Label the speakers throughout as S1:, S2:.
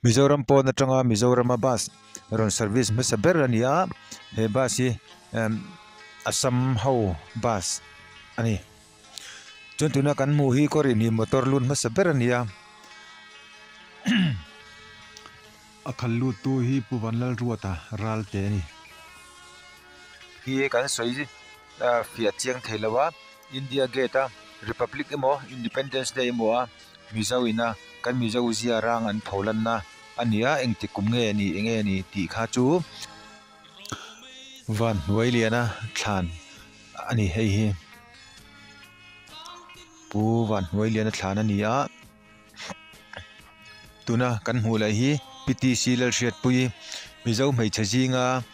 S1: Mizoram pawn atanga Mizorama bus rawn service hmasa ber a ni a he bus hi Assam ho bus a ni chuan tuna kan hmuh hi kawr inhnih motor lut hmasa ber a ni a a khalh lut tu hi Pu Vanlalruata Ralte a ni. Hi kan sawi fiah chiang thei lo a India gate a Republic emaw Independence Day emaw a Mizo ina kan Mizo zia rang an pho lanna a ni a engti kum nge ni eng nge ni tih kha chu van hnuai liana thlan a ni hei hi Pu van hnuai liana thlan a ni a. Tuna kan hmuh leh hi P T C Lalhriatpuii Mizo hmeichhe zinga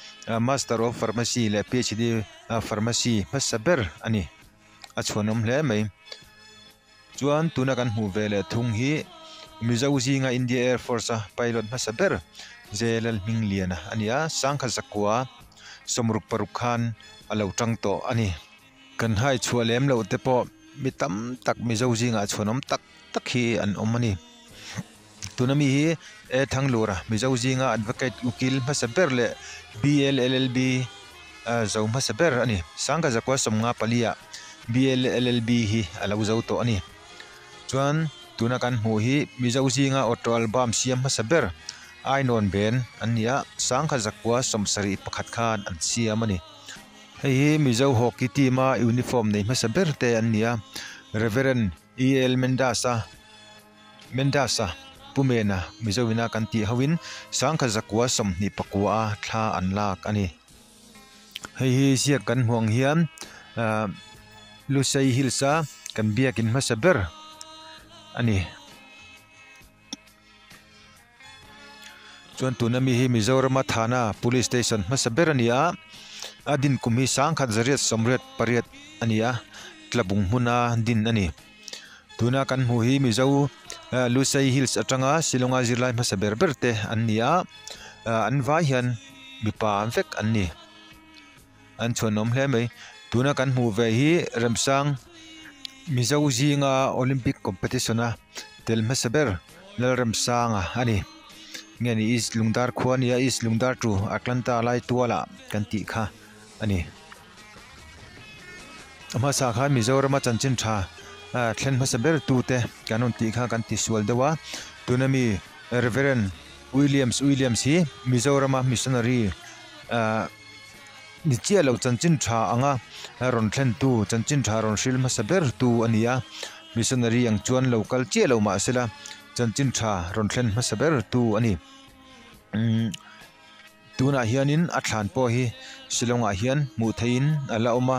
S1: Master of Pharmacy leh P H D Pharmacy hmasa ber a ni a chhuanawm hle mai chuan tuna kan hmuh ve leh thung hi Mizo zinga India Air Force a pilot hmasa ber J Lalhmingliana a ni a sangkhat zakua sawmruk paruk khan a lo tang tawh a ni. Kan hai chhuah lem loh te pawh mi tam tak Mizo zingah chhuanawm tak tak hi an awm a ni. Tuna mi hi E Thanglura Mizo zinga Advocate ukil hmasa ber leh BLLLB zo hmasa ber a ni. Sangkhat zakua sawmnga paliah BLLLB hi a lo zo tawh a ni. Chuan tuna kan hmuh hi Mizo zinga auto album siam hmasa ber Ainawn Ben an ni a, sangkhat zakua sawmsarih pakhat khan an siam a ni. Hei hi Mizo hockey team a uniform nei hmasa ber te an ni a, Reverend E L Mendas-a Mendas-a Pu Mena Mizo ina kan tih hoin sangkhat zakua 24 a thla an lak a ni. Hei hi ziak kan hmuh ang hian ah Lusei Hills a kan biakin hmasa ber a ni. Chuan tuna mi hi Mizorama Thana Police Station hmasa ber a ni a, a din kum hi sangkhat zariat sawmriat pariat a ni a, tlabung hmuna din a ni. Tuna kan hmuh hi Mizo Lusei Hills atanga Shillonga zirlai hmasa ber ber te an ni a, an vai hian mipa vek an ni. An chhuanawm hle mai. Tuna kan hmuh ve hi Remsang Mizo zinga Olympic competition a tel hmasa ber Lalremsanga a ni. Nge ni East Lungdar khua a nia East Lungdar to Atlanta lai tualah kan tih kha a ni. A hmasa khan Mizorama chanchin tha thlen hmasa ber tute kan rawn tih kha kan ti sual deuh a. Tuna mi Reverend Williams Williams hi Mizorama missionary ah. Ni chiah lo chanchin tha anga rawn thlen tu chanchin tha rawn hril hmasa ber tu a ni a missionary ang chuan lo kal chiah lo mah sela chanchin tha rawn thlen hmasa ber tu a ni umm tunah hianin a thlan pawh hi shillong ah hian hmuh theihin a la awm a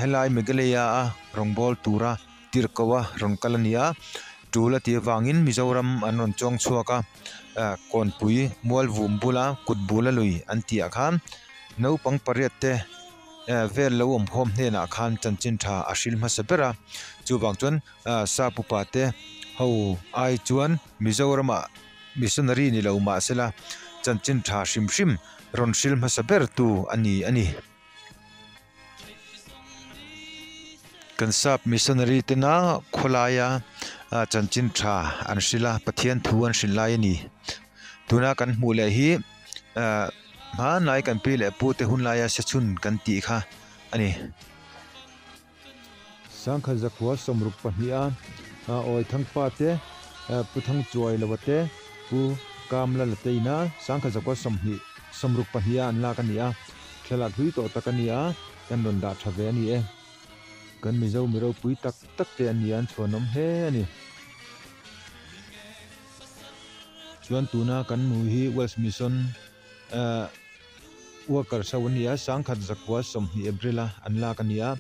S1: helai meghalaya a rawngbâwl tura tirhkoh a rawn kal a ni a tul a tih avangin Mizoram an rawn chuang chhuak a Kawnpui Mualvum bula kut bula lui an tih ah khan naupang pariat te vel lo awm khawm hnenah khan chanchin tha a hril hmasa ber a chuvang chuan sap upa te ho ai chuan Mizoramah missionary ni lo mahsela chanchin tha hrim hrim rawn hril hmasa ber tu a ni a ni. Kan sap missionary tena khawlaia chanchin tha an hrilh a Pathian thu an hrilh lai a ni. Tuna kan hmuh leh hi hmanlai kan pi leh pu te hun laia sechhun kan tih kha a ni. Sangkhat zakhua 62 a awi thangpa te Pu Thangchuai lova te Pu Kamlala te ina sangkhat zakhua 20 62 a an lak a ni a, thlalak hlui tawh tak a ni a, kan rawn dah tha ve a ni e. Kan Mizo mi ropui tak tak te an ni a, an chhuanawm hle a ni. Chuan tuna kan hmu hi Welsh Mission Workers ho an ni a, 1920 April a an lak a ni a,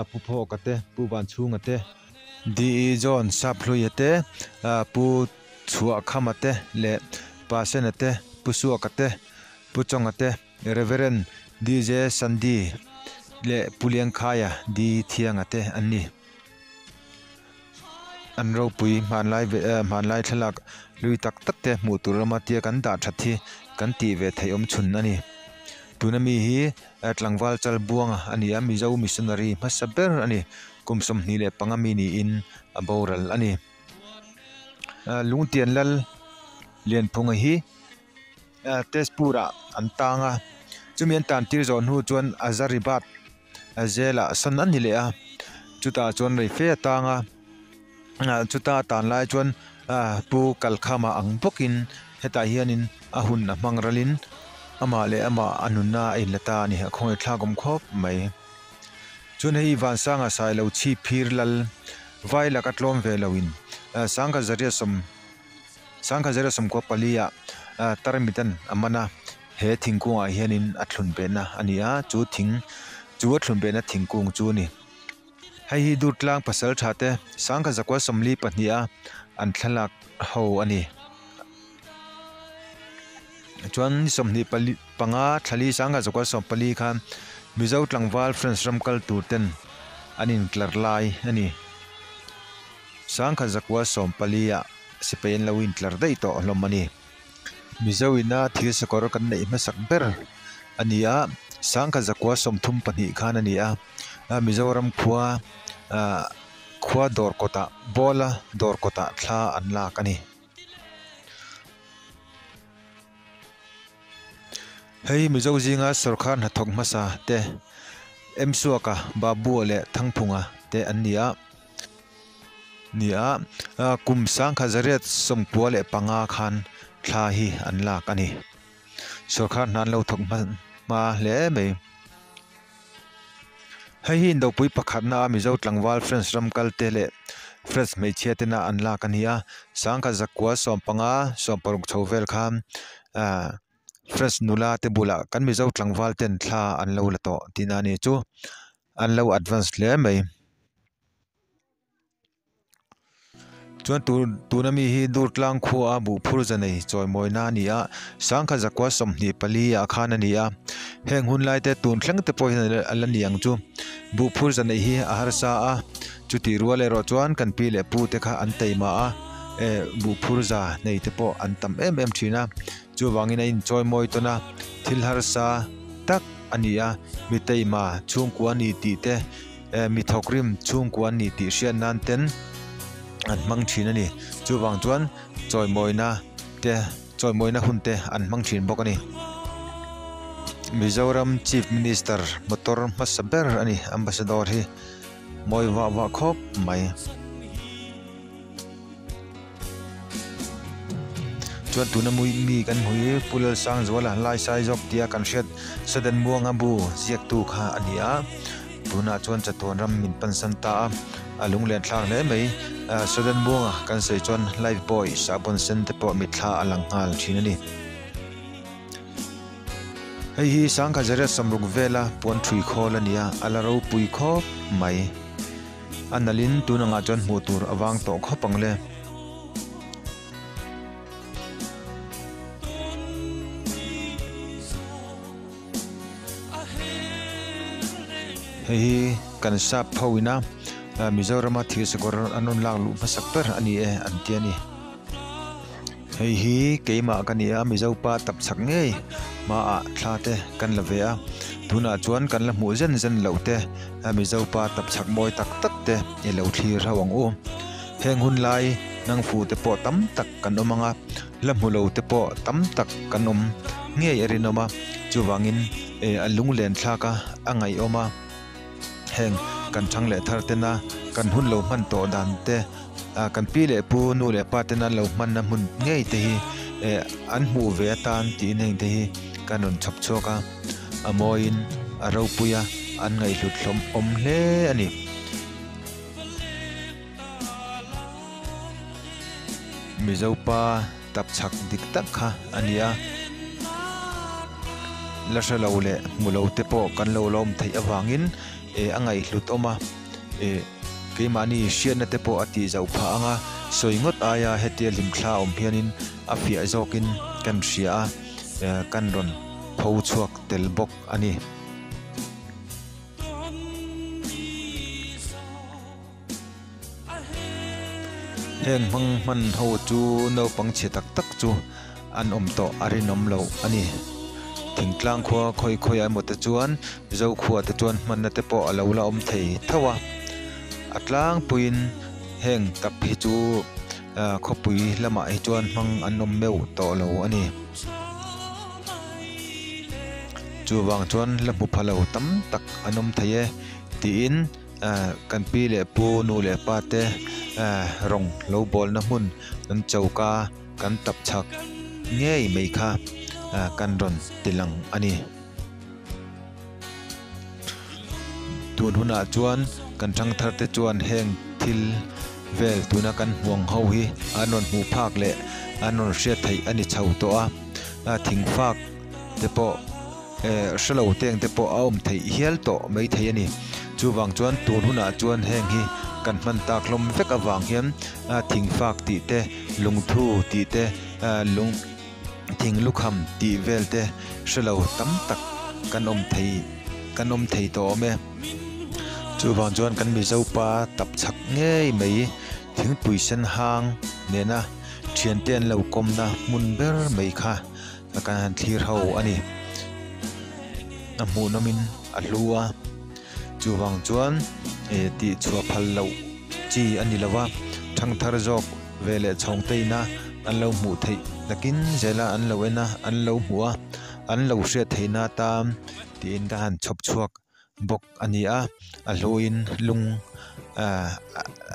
S1: Pu Phawka te, Pu Vanchhunga te, DE John Saphluia te, Pu Chhuahkhama te leh Pa Sena te, Pu Suaka te, Pu Chawnga te, Reverend DJ Sandy leh Pu Liangkhaia D Thianga te an ni. An ropui hmanlai ve eh hmanlai thlalak hlui tak tak te hmuh tur lama tia kan dah that hi kan tih ve theih awm chhun a ni. Tuna mi hi tlangval chal buanga a ni a, Mizo missionary hmasa ber a ni. Kum 25 mi niin a boral a ni. Lungtian lal. Lianphunga hi Tezpur ah an tang a, chumi an tan tir zawh hnu chuan Azaribat jail ah sawn a ni leh a, chutah chuan rei fe a tang a, chuta a tan lai chuan Pu Kalkhama ang bawkin hetah hianin a hun a hmang ralin amah leh amah a nunna a inla ta a ni, a khawngaih thlak awm khawp mai. Chuan hei Vansanga Sailo chhip phir lal vai laka tlawm ve loin Sangha Zaria sawm Sangha zero sawmkua pali ah tarmit-an a man a, he thingkungah hianin a thlun behna a ni a, chu thing chu a thlun behna thingkung chu a ni. Hei hi Durtlang pasal tha te Sangha zakua 42 a an thlalak ho a ni. Chuan ni 25 thlali Sangha zakua 14 khan Mizo tlangval France ram kal tur ten an intlar lai a ni. Sangha zakua 14 ah sipai an lo intlar daih tawh hlawm a ni. Mizo ina thil sakawr kan neih hmasak ber a ni a, Sangha zakua 32 khan a ni a, Mizoram khua ah khua dawr kawtah Bawla dawr kawtah thla an lak a ni. Hei Mizo zinga sawrkar hnathawk hmasa te Msuaka, Babua leh Thangphunga te an ni a. Ni a, kum sangkhat 895 khan thla hi an lak a ni. Sawrkar hna an lo thawk hma hle mai. Hei hi indopui pakhatna a Mizo tlangval France ram kal te leh France hmeichhia tena an lak a ni a. 1915, 16 chho vel khan France nula te bulah kan Mizo tlangval ten thla an lo la tawh tihna a ni chu. An lo advance hle mai. Chuan tuna mi hi Durtlang khua a buhphur za nei chawimawina a ni a, Sangkhat zakua 24 ah khan a ni a, heng hun lai te tun thleng te pawh hian a la ni ang chu. Buhphur za neih hi a harsa a, chutih rual erawh chuan kan pi leh pu te kha an teima a, buhphur za nei te pawh an tam em em thin a, chuvangin a inchawimawi tawn a, thil harsa tak a ni a, mi teima chhungkua ni tih te. Mi thawkrim chhungkua an ni tih hriat nan ten an hmang thin a ni. Chuvang chuan chawimawina te chawimawina hun te an hmang thin bawk a ni. Mizoram Chief Minister motor hmasa ber a ni Ambassador hi mawi vah vah khawp mai. Chuan tuna mui mi kan hmu hi Pu Lalsangzuala Laisai zawk tia kan hriat Sudden Muanga bu ziaktu kha a ni a, tunah chuan chatuan ram min pansan ta a, a lunglen thlak hle mai. Sudden Muanga kan sawi chuan Life Boy sahbawn sen te pawh mitthla a lang nghal thin a ni. Hei hi Sangha Zariat 60 vela puan thui khawl a ni a, a la ropui khawp mai. A nalhin tun angah chuan hmuh tur a vang tawh khawp ang le. Hei hi kan sap ho ina Mizorama thir sakawr an rawn lak luh hmasak ber a ni e an ti a ni. Hei hi keimah ka ni a, Mizo pa tap chak ngei hmaah thla te kan la ve a, tunah chuan kan la hmuh zen zen loh te Mizo pa tap chak mawi tak tak te i lo thlir ho ang u. Heng hun lai nang fu te pawh tam tak kan awm ang a, la hmu lo te pawh tam tak kan awm ngei a rinawm a, chuvangin a lunglen thlak a, a ngaihawm a. Heng kan thang leh thar tena kan hun lo hman tawh dan te, kan pi leh pu nu leh pa tena lo hmanna hmun ngei te hi an hmuh ve atan tiin heng te hi kan rawn chhawp chhuak a, a mawiin a ropui a, an ngaihhlut hlawm awm hle a ni. Mizo pa tap chhak dik tak kha a ni a, la hre lo leh hmu lo te pawh kan lo la awm theih avangin eh a ngaihhlut awm a, eh keimahni hriatna te pawh a tih zauh phah ang a, sawi ngawt aia hetia hlimthla awm hianin a fiah zawkin kan hria a, eh kan rawn pho chhuak tel bawk a ni. Heng hmang hman ho chu naupang chhe tak tak chu an awm tawh a rinawm loh a ni. Thingtlang khua khawi khawi emaw te chuan Zokhua te chuan hmanna te pawh a lo la awm thei tho a. A tlangpuiin heng tap hi chu Khawpui lamah hi chuan hmang an awm meuh tawh lo a ni. Chuvang chuan la hmu pha lo tam tak an awm thei e tiin kan pi leh pu nu leh pa te rawng lo bawlna hmun kan choka kan tap chhak ngei mai kha kan rawn ti lang a ni. Tun hunah chuan kan thangthar te chuan heng thil vel tuna kan hmuang ho hi an rawn hmuh phak leh an rawn hriat theih a ni chho tawh a, thing fak te pawh eh hrelo teng te pawh a awm theih hial tawh mai thei a ni. Chuvang chuan tun hunah chuan heng hi kan hman tak hlawm vek avang hian thing fak tih te lungthu tih te lung. Thing lukham tih vel te hre lo tam tak kan awm thei kan awm thei tawh awm e. Chuvang chuan kan Mizo pa tap chhak ngei mai thingpui sen hang nena thiante an lo kawmna hmun ber mai kha kan han thlir ho a ni. A hmuhnawmin a hlu a, chuvang chuan eh tih chhuah phal loh chi a ni lo va, thangthar zawk ve leh chhawng te ina an lo hmuh theih takin zela an lo en a, an lo hmuh a, an lo hriat theihna atan tiin ka han chhawp chhuak bawk a ni a, a hluin lung ah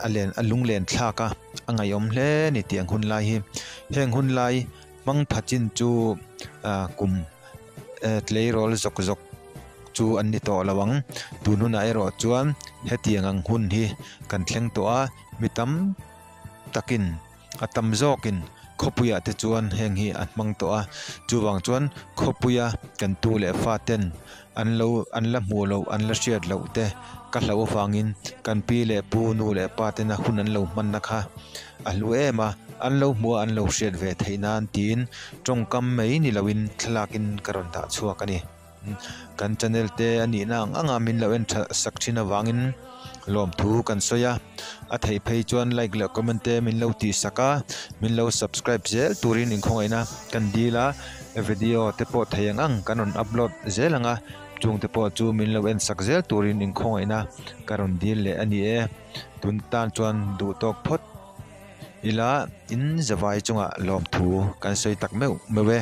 S1: a len a lunglen thlak a, a ngaihawm hle a ni tih ang hun lai hi. Heng hun lai hmang pha chin chu ah kum eh tleirawl zawk zawk chu an ni tawh lo ang, tun hunah erawh chuan hetiang ang hun hi kan thleng tawh a, mi tam. takin a tam zawkin khawpuiah te chuan heng hi a hmang tawh a, chuvang chuan khawpuia kan tu leh fa ten an lo an la hmuh loh an la hriat loh te ka hlauh avangin kan pi leh pu nu leh pa tena hun an lo hmanna kha a hlu em a, an lo hmuh a an lo hriat ve theih nan tiin tawngkam mai ni loin thlalak in ka rawn dah chhuak a ni. Kan channel te a nihna ang anga min lo en that sak thin avangin lawmthu kan sawi a, a theih phei chuan like leh comment te min lo tih sak a, min lo subscribe zel turin inkhawngaihna kan dil a, video te pawh thei ang ang kan rawn upload zel ang a, chung te pawh chu min lo en sak zel turin inkhawngaihna ka rawn dil leh a ni e, tun tan chuan duh tawk phawt ila in zavai chungah lawmthu kan sawi tak meuh meuh e.